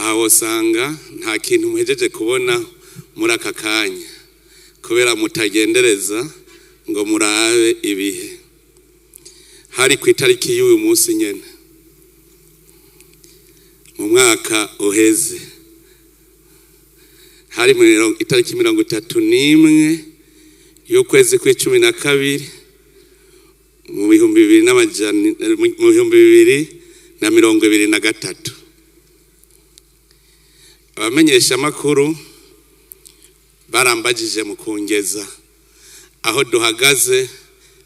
Aha wosanga nta kintu muhejeje kubona muri aka kanya kubera mutagendereza ngo murabe ibihe. Hari ku itariki y'uyu munsi nyene mu mwaka uheze, hari itariki 31 y'ukwezi kw'icumi na kabiri mu bihumbi bibiri n'amajana, mu 2023. Abamenyeshamakuru barambajije mu kungeza aho duhagaze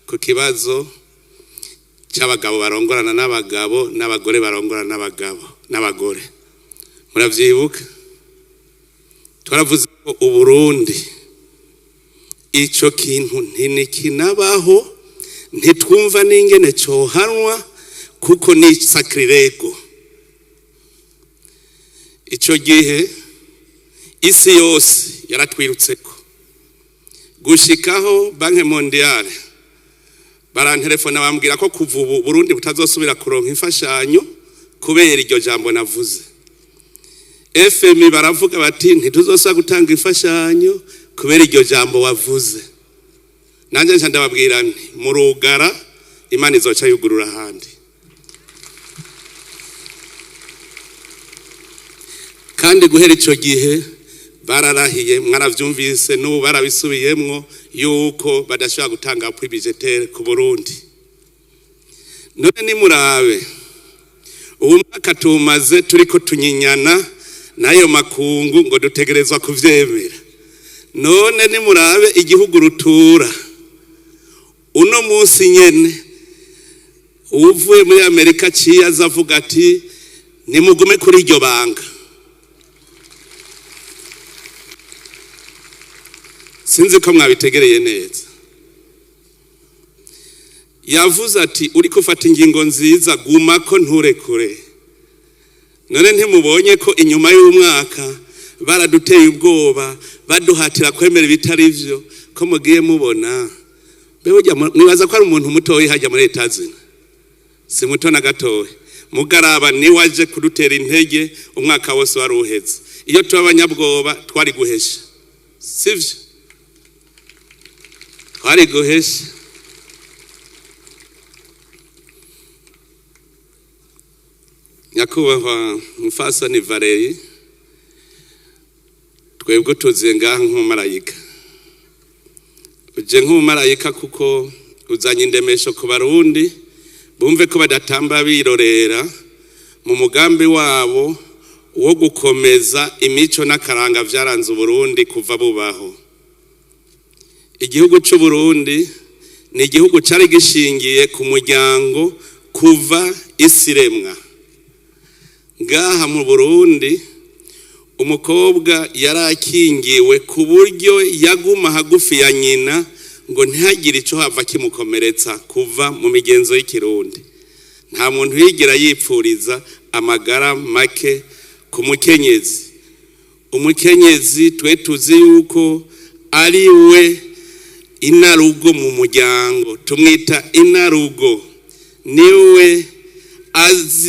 ku kibazo c'abagabo barongorana n'abagabo n'abagore barongorana n'abagabo n'abagore. Muravyibuka? Twaravuze ko Uburundi ico kintu ntinikinabaho, ntitwumva n'ingene cohanwa kuko ni sakrirego. Ico gihe isi yose yaratwirutseko, gushikaho Banque Mondiale barantelefona bambwira ko kuva ubu Burundi butazosubira kuronka imfashanyo kubera iryo jambo navuze. FMI baravuga bati ntituzosubira gutanga imfashanyo kubera iryo jambo wavuze. Nanje nca ndababwira nti murugara, Imana izoca yugurura ahandi. Kandi guhera ico gihe bararahiye, mwaravyumvise n'ubu barabisubiyemwo yuko badashobora gutanga appui budgétaire ku Burundi. None nimurabe ubu mwaka tumaze turiko tunyinyana n'ayo makungu ngo dutegerezwa kuvyemera. None nimurabe igihugu rutura uno munsi nyene, uwuvuye muri Amerika aciye aza avuga ati nimugume kuri iryo banga. Sinzi ko mwabitegereye neza. Yavuze ati uriko ufata ingingo nziza, guma ko nturekure. None ntimubonye ko inyuma y'umwaka baraduteye ubwoba, baduhatira kwemera ibitari vyo, ko mugiye mubona? Mbe burya mwibaza ko ari umuntu mutoyi hajya muri Etazina? Si muto na gatoyi. Mugaraba niwe aje kudutera intege, umwaka wose wari uheze. Iyo tuba abanyabwoba twari guhesha, sivyo? Twari guhesha. Nyakubahwa Mufasoni Valeri, twebwe tuziye ngaha nk'umumarayika. Uje nk'umumarayika kuko uzanye indemesho ku Barundi bumve ko badatamba birorera mu mugambi wabo wo gukomeza imico n'akaranga vyaranze Uburundi kuva bubaho. Igihugu c'Uburundi ni igihugu cari gishingiye ku muryango kuva isiremwa. Ngaha mu Burundi umukobwa yarakingiwe ku buryo yaguma hagufi ya nyina ngo ntihagire ico hava kimukomeretsa kuva mu migenzo y'ikirundi. Nta muntu yigera yipfuriza amagara make ku mukenyezi. Umukenyezi twe tuzi yuko ari we inarugo mu muryango, tumwita inarugo, niwe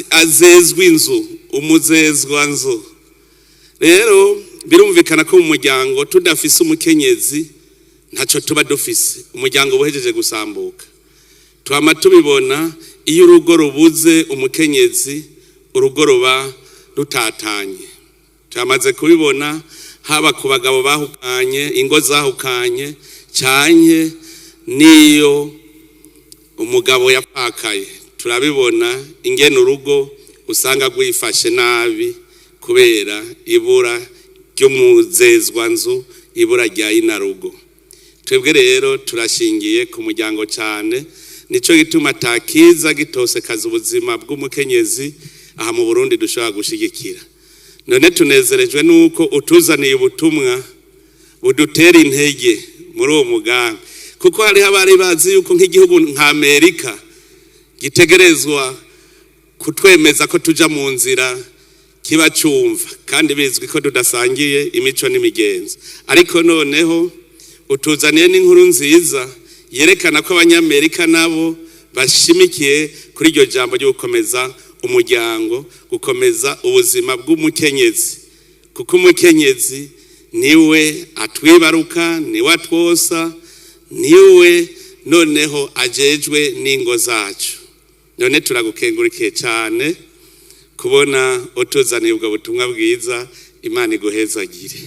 azezwa inzu, umuzezwa nzu. Rero birumvikana ko mu muryango tudafise umukenyezi ntaco tuba dufise, umuryango ubuhejeje gusambuka. Twama tubibona iyo urugo rubuze umukenyezi, urugo ruba rutatanye. Twamaze kubibona haba ku bagabo bahukanye, ingo zahukanye, canke niyo umugabo yapfakaye. Turabibona ingene urugo usanga rwifashe nabi kubera ibura ry'umuzezwa nzu, ibura rya inarugo. Twebwe rero turashingiye ku muryango cane, nico gituma atakiza gitosekaza ubuzima bw'umukenyezi aha mu Burundi dushobora gushigikira. None tunezerejwe nuko utuzaniye ubutumwa budutera intege muri uwo mugambi, kuko hariho abari bazi yuko nk'igihugu nka Amerika gitegerezwa kutwemeza ko tuja mu nzira kiba cumva, kandi bizwi ko tudasangiye imico n'imigenzo. Ariko noneho utuzaniye n'inkuru nziza yerekana ko abanyamerika nabo bashimikiye kuri iryo jambo ryo gukomeza Umuryango, gukomeza ubuzima bw'umukenyezi, kuko umukenyezi niwe atwibaruka, niwe atwosa, niwe noneho ajejwe n'ingo zacu. None turagukengurikiye cyane kubona utuzaniye ubwo butumwa bwiza. Imana iguhezagire.